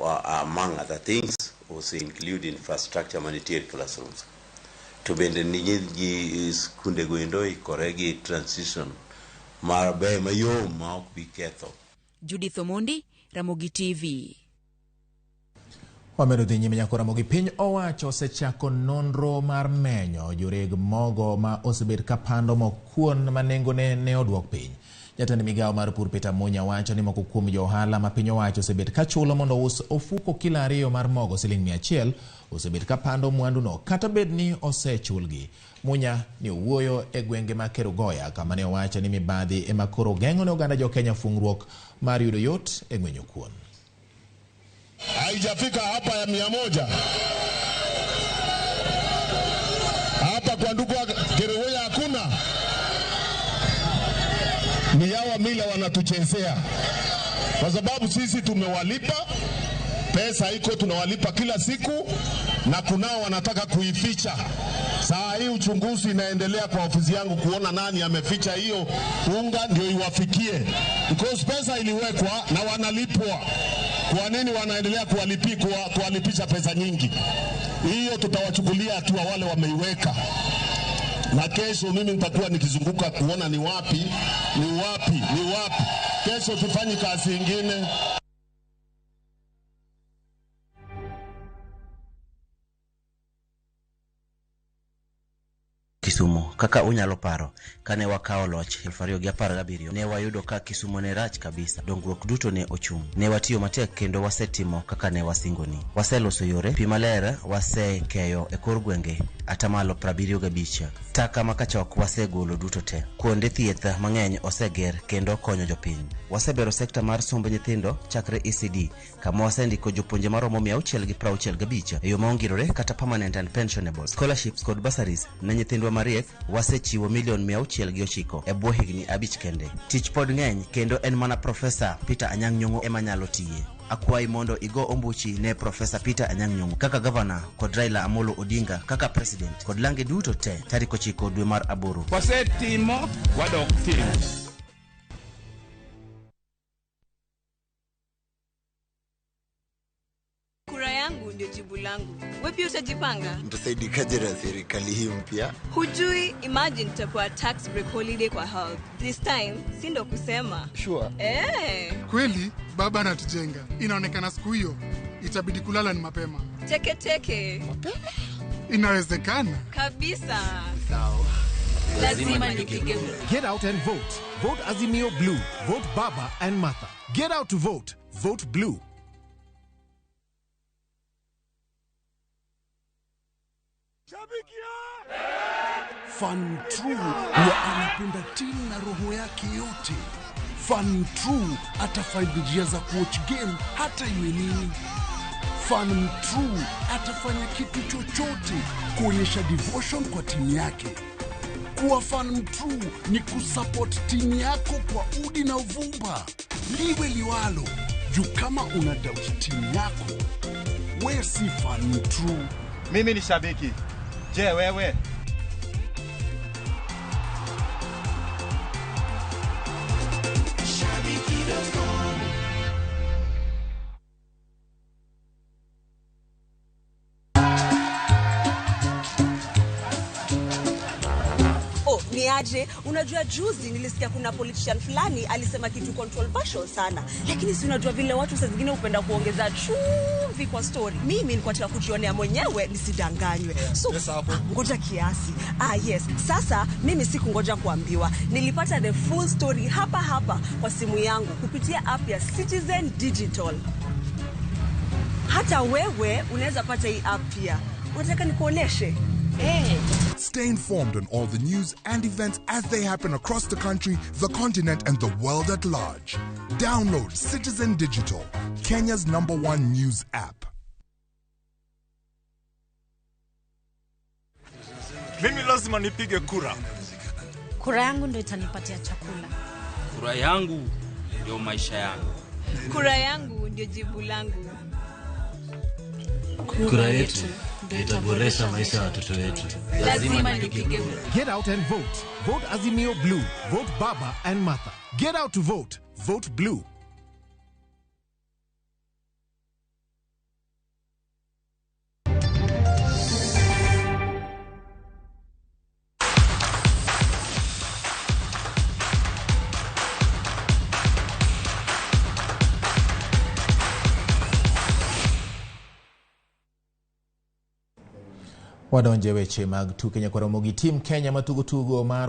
Among other things ose include infrastructure manitie classrooms. To bende ni skunde go endo ikore gi transition mar ber mayom ma ok bi ketho. Judith Omondi, Ramogi TV. Wamedo dhi nyime nyako Ramogi. Piny owacho osechako nonro mar menyo joreg mogo ma osebet ka pando mok kuon ma nengone ne oduok piny. Jatend migawo mar pur Peter Munya wacho ni moko kuom jo ohala ma piny owacho osebet ka chulo mondo us ofuko kilo 2 mar mogo siling 100 osebet ka pando mwanduno kata bed ni osechulgi. Munya ni owuoyo e gwenge ma Kerugoya kama ne owacho ni mibadhi ema koro geng'o ne oganda jo Kenya fungruok mar yudo yot e ng'wenyo kuon. Haijafika hapa ya 100. Hapa kwa ndugu Kerugoya hakuna. Ni hawa mila wanatuchezea. Kwa sababu sisi tumewalipa, pesa iko tunawalipa kila siku, na kunao wanataka kuificha. Saa hii uchunguzi inaendelea kwa ofisi yangu kuona nani ameficha hiyo unga ndio iwafikie. Because pesa iliwekwa na wanalipwa. Kwa nini wanaendelea kuwalipisha pesa nyingi? Hiyo tutawachukulia hatua wale wameiweka. Na kesho mimi nitakuwa nikizunguka kuona ni wapi, ni wapi, ni wapi. Kesho tufanye kazi nyingine. Kisumu kaka unyalo paro kane wakawo loch 2017 ne wayudo ka Kisumu ne rach kabisa, dongruok duto ne ochung'. Ne watiyo matek kendo wasetimo kaka ne wasingoni. Waseloso yore, pi maler wasekeyo e kor gwenge atamalo 75. Taka makachok wasegolo duto te. Kuonde thieth mang'eny oseger kendo konyo jopiny. Wasebero sekta mar somb nyithindo chakre ECD kama wasendiko jopuonje maromo 665 e yo maongirore kata permanent and pensionable. Scholarships kod bursaries ne nyithindwa mariek wasechiwo milion 609 e bwo higni 5 kende. Tich pod ng'eny kendo en mana Profesa Peter Anyang' Nyong'o ema nyalo tiye. Akwayi mondo igo ombuchi ne Profesa Peter Anyang' Nyong'o kaka gavana kod Raila Amolo Odinga kaka president kod lange duto te tarik 9 dwe mar 8. Wasetimo, wadok timo. Kura yangu ndio jibu langu. Wewe pia utajipanga? Mtasaidikaje na serikali hii mpya? Hujui, imagine tutapewa tax break holiday kwa health. This time, si ndo kusema. Sure. Kweli baba anatujenga. Inaonekana siku hiyo itabidi kulala ni mapema. Teke teke. Mapema? Inawezekana. Kabisa. Sawa. Lazima nipige kura. Get out and vote. Vote Azimio Blue. Vote Baba and Martha. Get out to vote. Vote Blue. Fan True huwa anapenda timu na roho yake yote. Fan True atafind njia za kuwatch game hata iwe nini. Fan True atafanya kitu chochote kuonyesha devotion kwa timu yake. Kuwa fan true ni kusupport timu yako kwa udi na uvumba. Liwe liwalo, juu kama una doubt timu yako, we si fan true. Mimi ni shabiki. Je, wewe? Aje, unajua juzi nilisikia kuna politician fulani alisema kitu controversial sana. Lakini si unajua vile watu saa zingine hupenda kuongeza chumvi kwa story. Mimi nilikuwa nataka kujionea mwenyewe nisidanganywe. So ngoja kiasi. Yes. Sasa mimi sikungoja kuambiwa. Nilipata the full story hapa hapa kwa simu yangu kupitia app ya Citizen Digital. Hata wewe unaweza pata hii app pia. Unataka nikuoneshe? Hey. Stay informed on all the news and events as they happen across the country, the continent, and the world at large. Download Citizen Digital, Kenya's #1 news app. Mimi lazima nipige kura. Kura yangu ndio itanipatia chakula. Kura yangu ndio maisha yangu. Kura yangu ndio jibu langu. Kura yetu itaboresha maisha ya watoto wetu. Lazima nipige kura. Get out and vote. Vote Azimio Blue. Vote Baba and Martha. Get out to vote. Vote Blue. Wadonje weche mag tuke nyakwar Ramogi. Tim Kenya matugo tugo mar